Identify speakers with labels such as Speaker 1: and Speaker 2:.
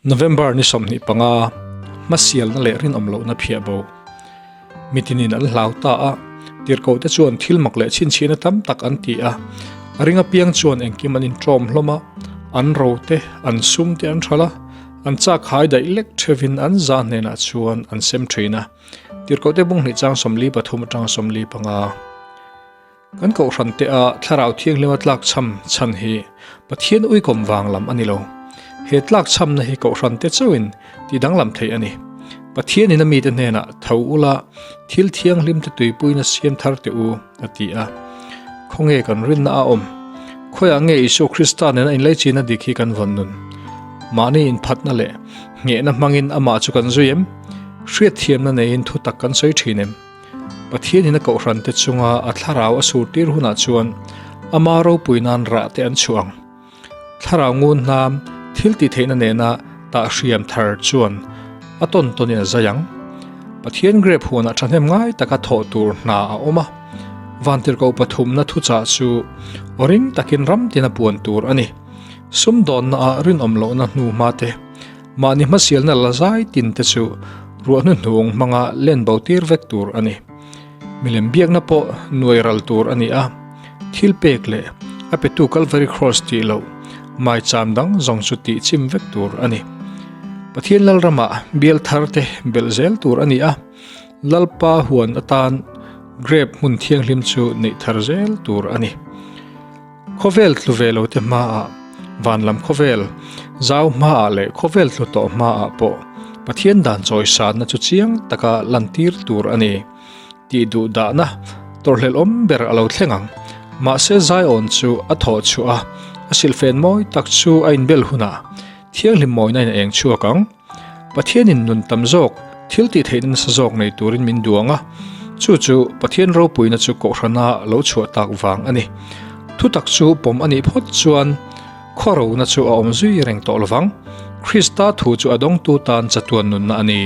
Speaker 1: November ni 25, hmasialna leh rinawm lohna phiah bo. Mitinin an hlau ta a, tirhkohte chuan thil mak leh chhinchhiahna tam tak an ti a. A ring apiang chuan engkim an inṭawm hlawm a, an ro te, an sum te an ṭhalh a, an chak hai daih lek ṭhevin an za hnenah chuan an sem ṭhin a. Tirhkohte bunghnih chang 43 aṭanga 45. Kan kohhran te a thlarau thianghlima tlakchham chhan hi Pathian uikawm vang lam a ni lo. He tlakchhamna hi kohhran te chauhin ti danglam theih a ni. Pathian in a mite hnenah tho ula thil thianghlim te tuipuina siam thar teh u a ti a. Khawnge kan rinna a awm? Khawiah nge Isua Krista nena inleichina dik hi kan vawn nun? Mahni inphatna leh nghehna hmangin amah chu kan zui em? Hriatthiamna neiin thutak kan sawi thin em? Pathianin a kohhrante chunga a thlarau a surtir hunah chuan ama ropui nan rah te an chhuah ang. Thlarau ngun hnam thil tih theihna nena tah hriam thar chuan a tawn tawnin a zai ang. Pathian grep huanah thahnem ngai taka thawh tur hna a awm a, vantirhkoh pathumna thuchah chu aw ring takin ram tina puan tur a ni. Sumdawnna ah rinawm lohna hnu hma te, Mahni hmasialna la zai tin te chu ruah hnuhnung hmanga len bo tir vek tur a ni. Milem biakna pawh nuai ral tur a ni a, thil pek leh a petu Calvary Cross tih loh maicham dang zawng chu tih chim vek tur a ni. Pathian Lalramah bial thar te belh zel tur a ni a, Lalpa huan atan grape hmun thianghlim chu neih thar zel tur a ni. Khawvel tlu ve lo te hmaah, van lam khawvel zau hmaah leh khawvel tlu tawh hmaah pawh Pathian dan chawisanna chu chiang taka lantir tur a ni tih duh dahna tawrhhlelh awm ber a lo thleng ang. Mahse Zion chu a thawh chhuah a, a silhfen mawi tak chu a inbel hunah thianghlim mawina in a eng chhuak ang. Pathianin nun tam zawk, thil tih theihna nasa zawk nei turin min duang a, chu chu Pathian ropuina chu kohhrana lo chhuah tak vang a ni. Thutak chu pawm a nih phawt chuan khuarona chu a awm zui reng tawh lovang. Krista thu chu a dawngtu tan chatuan nunna a ni.